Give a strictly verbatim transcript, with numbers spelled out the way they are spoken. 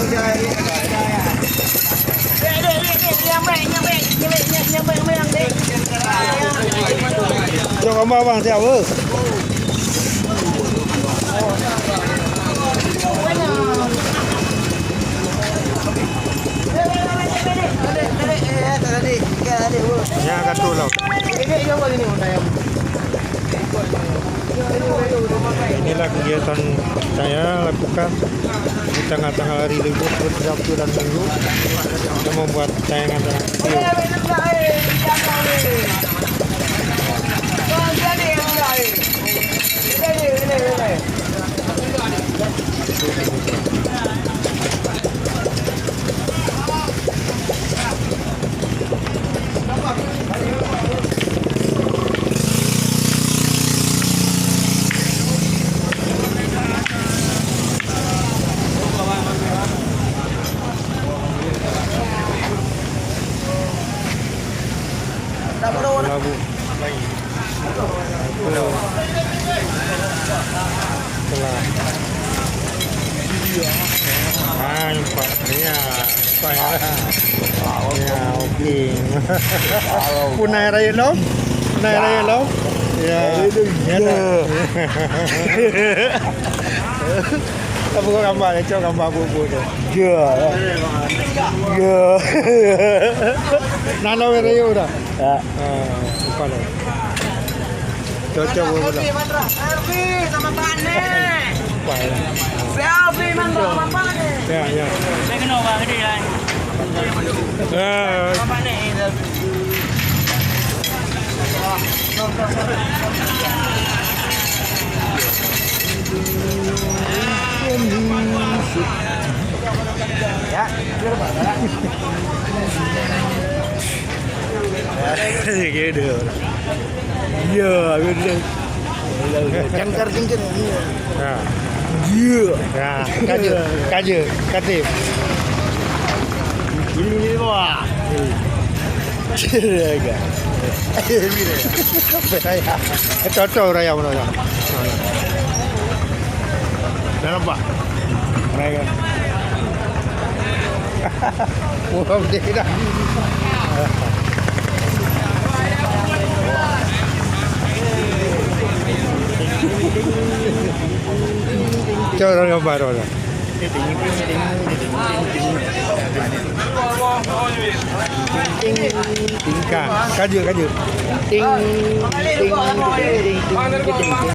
Cok gambar bang, siap, eh? Ya, kata lah. Inilah kegiatan saya lakukan di tengah-tengah hari libur seperti Sabtu dan Minggu, untuk membuat tayangan-tayangan video. Labu. Telah. Ah, nampak. Ya, nampak ya. Ya, okey. Punai raya lom. Punai raya lom. Ya. Ya, ya. Apa gambar ni? Cok gambar buku tu. Ya. Ya. Nalo raya dah. Ya. Ah, bukan. Cocok pula. Selfie sama Pak Nek. Selfie man sama Pak Nek. Ya, ya. Saya kena orang gede kan. Ya. Sama Pak Nek. Ya. Gitu. Ya, betul. Jangkar jengker. Ya. Ya. Ya, kaje, kaje, kaje. Ini, ini, wah. Cocok raya mana ya? Dah nampak? Raya. Wah, betul dah. Cok orang gambar orang. Tingkah, kaje, kaje. Ting, ting, ting, ting, ting, ting.